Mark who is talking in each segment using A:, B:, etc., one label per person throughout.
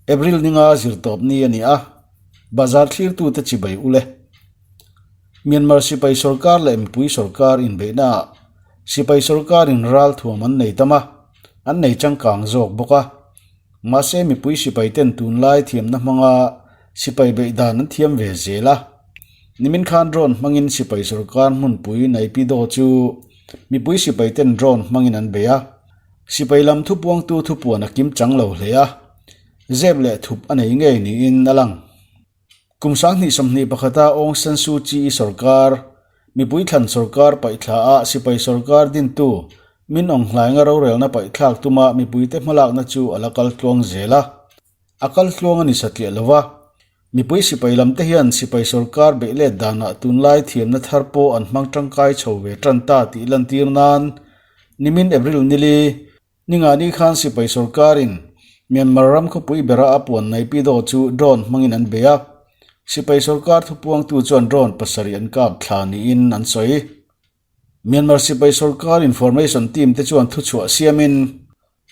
A: April ninga zirtawp ni a ni a, bazar thlirtute chibai ule. Myanmar sipai sorkar leh mipui sorkar inbeihnaah sipai sorkarin ral thuam an nei tam a, an nei changkang zawk bawk a. Mahse mipui sipai ten tunlai thiamna hmanga sipai beih dan an thiam ve zel a. Nimin khan drone hmangin sipai sorkar hmunpui Naypyidaw chu mipui sipai ten drone hmangin an bei a. Sipai lam thupuangtu thupuan a kim chang lo hle a, zep leh thup a nei ngei niin a lang. Kum 2021 a Aung San Suu Kyi sorkar, mipui thlan sorkar paihthla a sipai sorkar dintu Min Aung Hlaing a rorelna paihthlak tuma mipuite hmalakna chu a la kal tluang zel a. A kal tluang a ni satliah lo va, mipui sipai lamte hian sipai sorkar beih let danah tunlai thiamna thar pawh an hmang tangkai chho ve tan ta tih lantir nan nimin April nili Ningani khan sipai sorkarin Myanmar ram khawpui bera a puan Naypyidaw chu drone hmangin an bei a, sipai sorkar thupuangtu chuan drone pasarih an kap thla niin an sawi. Myanmar sipai sorkar information team te chuan thuchhuah siamin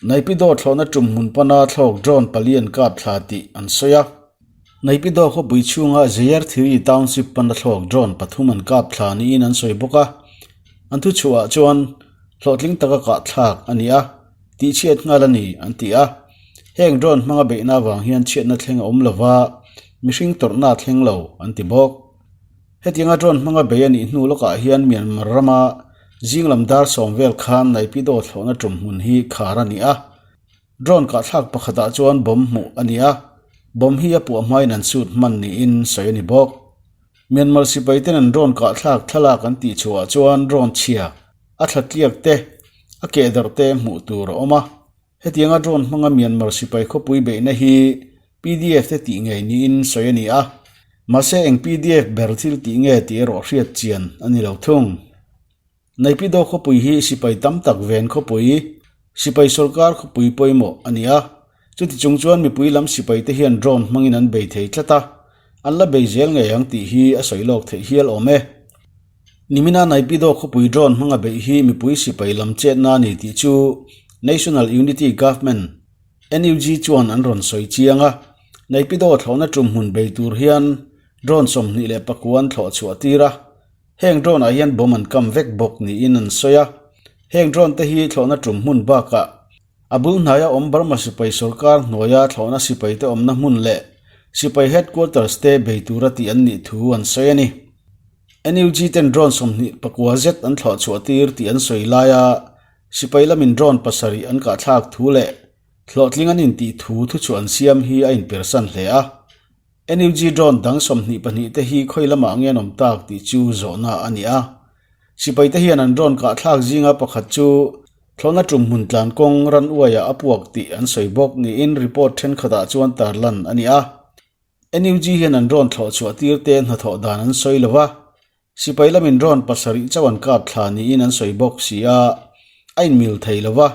A: Naypyidaw thlawhna tum hmun pana thlawk drone pali an kap thla tih an sawi a. Naypyidaw khawpui chhunga Zayarthiri township pana thlawk drone pathum an kap thla niin an sawi bawk a. An thuchhuahah chuan hlawhtling taka kah thlak a ni a, tihchhiat nghal a ni an ti a. Heng drone hmanga beihna avang hian chhiatna thleng a awm lova, mihring tawrhna a thleng lo an ti bawk. Hetianga drone hmanga bei a nih hnu lawkah hian Myanmar rama zinglam dar sawm vel khan Naypyidaw thlawhna tum hmun hi khar a ni a. Drone kahthlak pakhatah chuan bomb hmuh a ni a, bomb hi a puah hmain an sut hman niin sawi a ni bawk. Myanmar sipai ten an drone kahthlak thlalak an tih chhuahah chuan drone chhia, a thla tliak te, a keh darh te hmuh tur a awm a. Hetianga drone hmanga Myanmar sipai khawpui beihna hi PDF te tih ngei niin sawi a ni a, mahse eng PDF ber thil tih nge tih erawh hriat chian a ni lo thung. Naypyidaw khawpui hi sipai tam tak ven khawpui, sipai sorkar khawpui pawimawh a ni a, chuti chung chuan mipui lam sipai te hian drone hmangin an bei thei tlat a, an la bei zel ngei ang tih hi a sawi lawk theih hial awm e. Nimina Naypyidaw khawpui drone hmanga beih hi mipui sipai lam chetna a ni tih chu National Unity Government, NUG, chuan an rawn sawi chiang a, Naypyidaw thlawhna tum hmun bei tur hian drone 29 an thlawh chhuah tir a. Heng drone ah hian bomb an kam vek bawk niin an sawi a, heng drone te hi thlawhna tum hmun bakah a bul hnaia awm Burma sipai sorkar hnuaia thlawhna sipai te awmna hmun leh sipai headquarters te bei tura tih an nih thu an sawi a ni. NUG ten drone 29 zet an thlawh chhuah tir tih an sawi laia sipai lamin drone pasarih an kahthlak thu leh hlawhtling an intih thu thuchhuah an siam hi a inpersan hle a. NUG drone dang 22 te hi khawi lamah nge an awm tak tih chu zawhna a ni a. Sipai te hian an drone kahthlak zinga pakhat chu thlawhna tum hmun tlan kawng ran uaiah a puak tih an sawi bawk niin report thenkhatah chuan tarlan a ni a. NUG hian an drone thlawh chhuah tir te hnathawh dan an sawi lo va, sipai lamin drone pasarih chauh an kap thla niin an sawi bawk si a, a inmil thei lo va,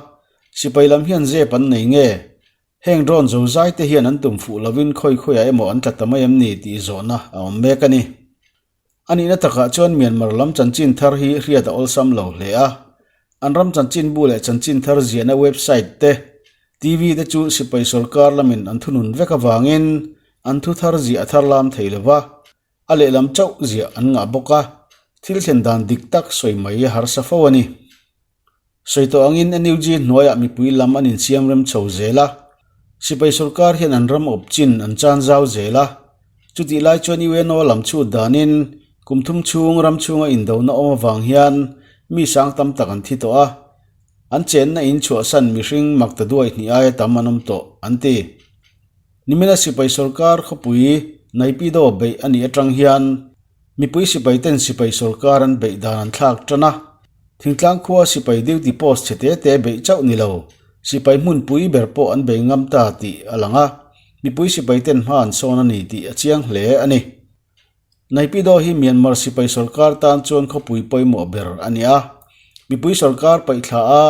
A: sipai lam hian zep an nei nge? Heng drone zo zai te hian an tum fuh lovin khawi khawiah emaw an tla ta mai em ni tih zawhna a awm mek a ni. A nihna takah chuan Myanmar lam chanchin thar hi hriat a awlsam lo hle a. An ram chanchinbu leh chanchin thar ziahna website te, TV te chu sipai sorkar lamin an thunun vek avangin an thu thar ziah a thar lam thei lo va, a lehlam chauh ziah an ngah bawk a, thil thlen dan dik tak sawi mai a harsa fo a ni. Sawi tawh angin NUG hnuaiah mipui lam an insiam rem chho zel a, sipai sorkar hian an ram awp chin an chan zau zel a. Chutih lai chuan UNO lam chhut danin kum thum chhung ram chhunga indona awm avang hian mi sang tam tak an thi tawh a, an chenna in chhuahsan mihring makta duai hnih aia tam an awm tawh, an ti. Nimina sipai sorkar khawpui Naypyidaw beih a nih atang hian Mipui sipai ten sipai sorkar an beih dan an thlak tan a, thingtlang khua sipai duty post chhe te te beih chauh ni lo, sipai hmunpui ber pawh an bei ngam ta tih a lang a, mipui sipai ten hma an sawn a ni tih a chiang hle a ni. Naypyidaw hi Myanmar sipai sorkar tan chuan khawpui pawimawh ber a ni a, mipui sorkar paihthla a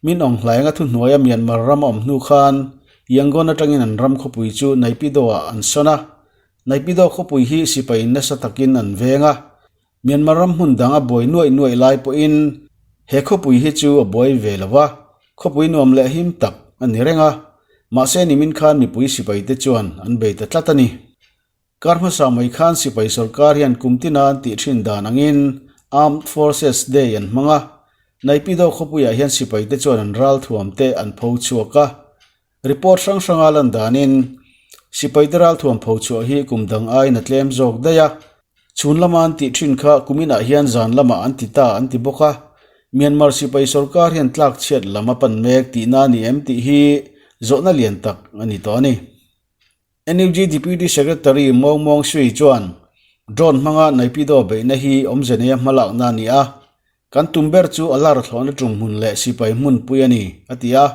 A: Min Aung Hlaing a thuhnuaia Myanmar ram a awm hnu khan Yangon atangin an ram khawpui chu Naypyidaw-ah an sawn a, Naypyidaw khawpui hi sipai nasa takin an veng a, Myanmar ram hmun dang a buai nuaih nuaih lai pawhin he khawpui hi chu a buai ve lo va, khawpui nuam leh him tak a ni reng a. Mahse nimin khan mipui sipaite chuan an bei ta tlat a ni. Kar hmasa mai khan sipai sorkar hian kum tina an tih thin dan angin Armed Forces Day an hmang a. Naypyidaw khawpuiah hian sipaite chuan an ralthuam te an pho chhuak a. Report hrang hranga lan danin sipaite ralthuam pho chhuah hi kum dang aiin a tlem zawk daih a. Chhun lama an tih thin kha kum inah hian zan lamah an ti ta an ti bawk a. Myanmar sipai sorkar hian tlak chhiat lam a pan mek tihna a ni em tih hi zawhna lian tak a ni tawh a ni. NUG Deputy Secretary Maung Maung Sui chuan drone hmanga Naypyidaw beihna hi awmze neia hmalakna a ni a, kan tum ber chu a lar thlawhna tum hmun leh sipai hmunpui a ni, a ti a.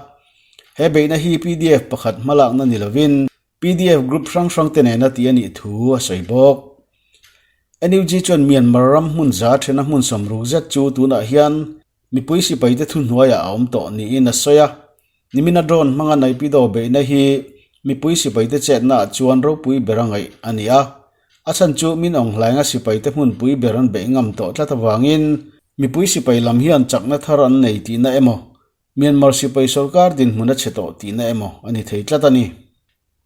A: He beihna hi pdf pakhat hmalakna ni lovin pdf group hrang hrangte nena tih a nih thu a sawi bawk. NUG chuan Myanmar ram hmun za thena hmun sawmruk zet chu tunah hian Mipui sipaite thuhnuaiah a awm tawh niin a sawi a. Nimina drone hmanga Naypyidaw beihna hi mipui sipaite chetnaah chuan ropui ber a ngaih a ni a. A chhan chu min awng hlainga sipaite hmunpui ber an beih ngam tawh tlat avangin mipui sipai lam hian chakna thar an nei tihna emaw, Myanmar sipai sorkar dinhmun a chhe tawh tihna emaw a ni thei tlat a ni.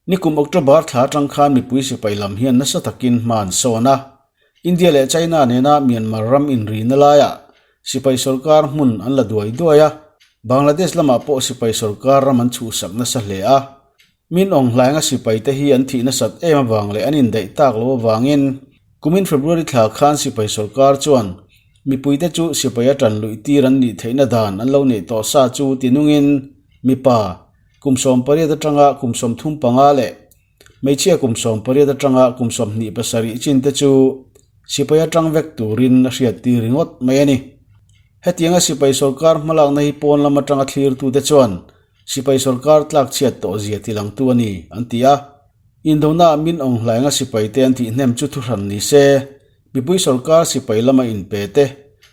A: Nikum October thla atang khan mipui sipai lam hian nasa takin hma an sawn a. India leh China nena Myanmar ram inrina laiah sipai sorkar hmun an la duai duai a. Bangladesh lamah pawh sipai sorkar ram an chhuhsak nasa hle a. Min Aung Hlainga sipai te hi an thih nasat em avang leh an indaih tak loh avangin kumin February thla khan sipai sorkar chuan mipuite chu sipai a tan luih tir an nih theihna dan an lo neih tawh sa chu tinungin mipa Kum 18 atanga kum 35 leh hmeichhia kum 18 atanga kum 27 chin te chu sipai atang vek turin a hriattir ringawt mai a ni. Hetianga sipai sorkar hmalakna hi pawn lam atanga thlirtute chuan sipai sorkar tlakchhiat tawh zia tilangtu a ni an ti a. Indona ah min awng hlainga sipaite an tih hnem chu thuhran ni se, mipui sorkar sipai lama inpe te,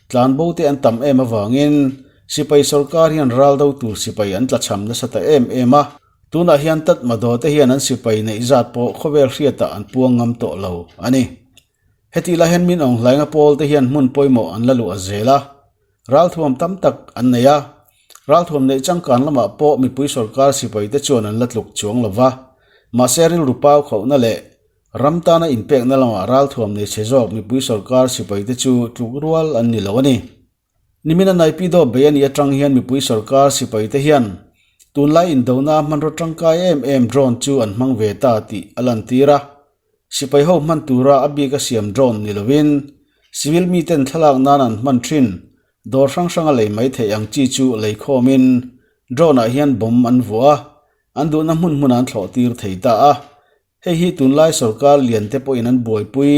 A: tlanbo te an tam em avangin sipai sorkar hian ral do tur sipai an tlachham nasa ta em em a. Tunah hian Tatmadaw te hian an sipai neih zat pawh khawvel hriatah an puang ngam tawh lo a ni. Hetih lai hian min awng hlainga pawl te hian hmun pawimawh an la luah zel a. Ralthuam tam tak an nei a, ralthuam neih changkan lamah pawh mipui sorkar sipaite chuan an la tluk chuang lo va. Mahse rilru pau khauhna leh ram tana inpekna lamah ralthuam nei chhe zawk mipui sorkar sipaite chu tluk rual an ni lo a ni. Nimina Naypyidaw bei a nih atang hian mipui sorkar sipaite hian tunlai indona hmanraw tangkai em em drone chu an hmang ve ta tih a lantir a. Sipai ho hman tura a bik a siam drone ni lovin civil miten thlalak nan an hman thin. Dawr hrang hranga lei mai theih ang chi chu lei khawmin drone ah hian bomb an vuah a, an duhna hmun hmun an thlawh tir thei ta a. Hei hi tunlai sorkar lian te pawhin an buaipui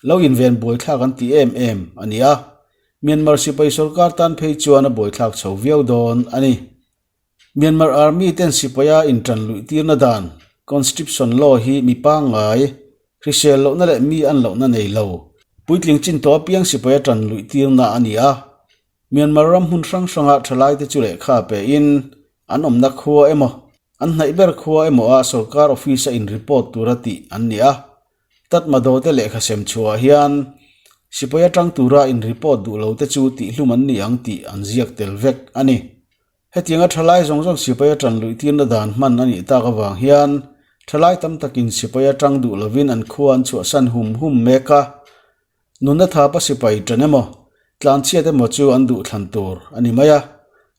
A: lo inven buaithlak an ti em em a ni a. Myanmar sipai sorkar tan phei chuan a buaithlak chho viau dawn a ni. Myanmar Army ten sipaia intan luih tirna dan, Conscription Law, hi mi pangngai, hrisel lohna leh mi an lohna nei lo, puitling chin tawh apiang sipaia tan luih tirna a ni a. Myanmar ram hmun hrang hranga thalaite chu lehkha pein an awmna khua emaw, an hnaih ber khua emaw ah sorkar office a in report tura tih an ni a. Tatmadaw te lehkha sem chhuah hian sipaia tang tura in report duh lo te chu tihhlum an ni ang tih an ziak tel vek a ni. Hetianga thalai zawng zawng sipai a tan luih tirna dan hman a nih tak avang hian thalai tam takin sipai a tang duh lovin an khua an chhuahsan hum hum mek a. Nunna thapa sipai tan emaw, tlanchhiat emaw chu an duh thlan tur a ni mai a.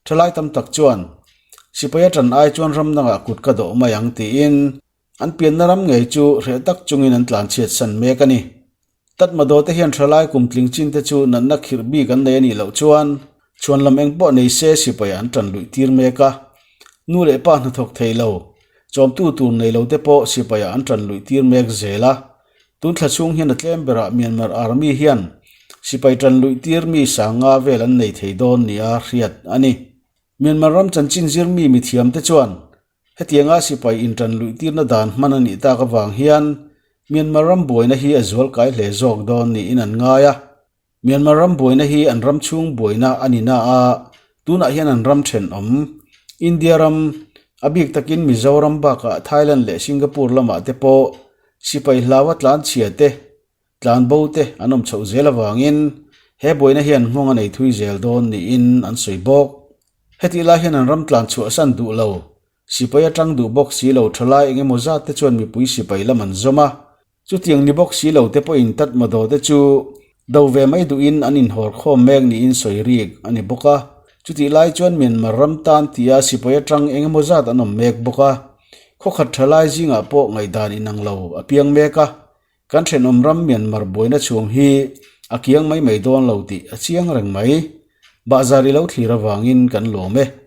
A: Thalai tam tak chuan sipai a tan ai chuan ram dangah kut ka dawh mai ang tiin An pianna ram ngei chu hreh tak chungin an tlanchhiat san mek a ni. Tatmadaw te hian thalai kum tling chin te chu natna khirh bik an nei a nih loh chuan chhuan lam eng pawh nei se sipai an tan luih tir mek a. Nu leh pa hnathawk thei lo, chawmtu tur nei lo te pawh sipai ah an tan luih tir mek zel a. Tun thla chhung hian a tlem berah Myanmar Army hian sipai tan luih tir mi sanga vel an nei thei dawn nia hriat a ni. Myanmar ram chanchin zir mi mithiam te chuan Hetianga sipai intan luihtirna dan hman a nih tak avang hian Myanmar ram buaina hi a zual kai hle zawk dawn niin an ngai a. Myanmar ram buaina hi an ram chhung buaina a ni na a, tunah hian an ram thenawm, India ram, a bik takin Mizoram bakah Thailand leh Singapore lamah te pawh sipai hlaua tlanchhia te, tlanbo te an awm chhoh zel avangin he buaina hian nghawng a nei thui zel dawn niin an sawi bawk. Hetih lai hian an ram tlan chhuahsan duh lo. Sipai atang duh bawk si lo thalai eng emaw zat te chuan mipui sipai lam an zawm a. Chutiang ni bawk si lo te pawhin Tatmadaw te chu do ve mai duhin an inhawr khawm mek niin sawi rik a ni bawk a. Chutih lai chuan Myanmar ram tan tia sipai atang eng emaw zat an awm mek bawk a. Khawkhat thalai zingah pawh ngaihdan inang lo a piang mek a. Kan thenawm ram Myanmar buaina chhung hi a kiang mai mai dawn lo tih a chiang reng mai. Bahzar i lo thlir avangin kan lawm e.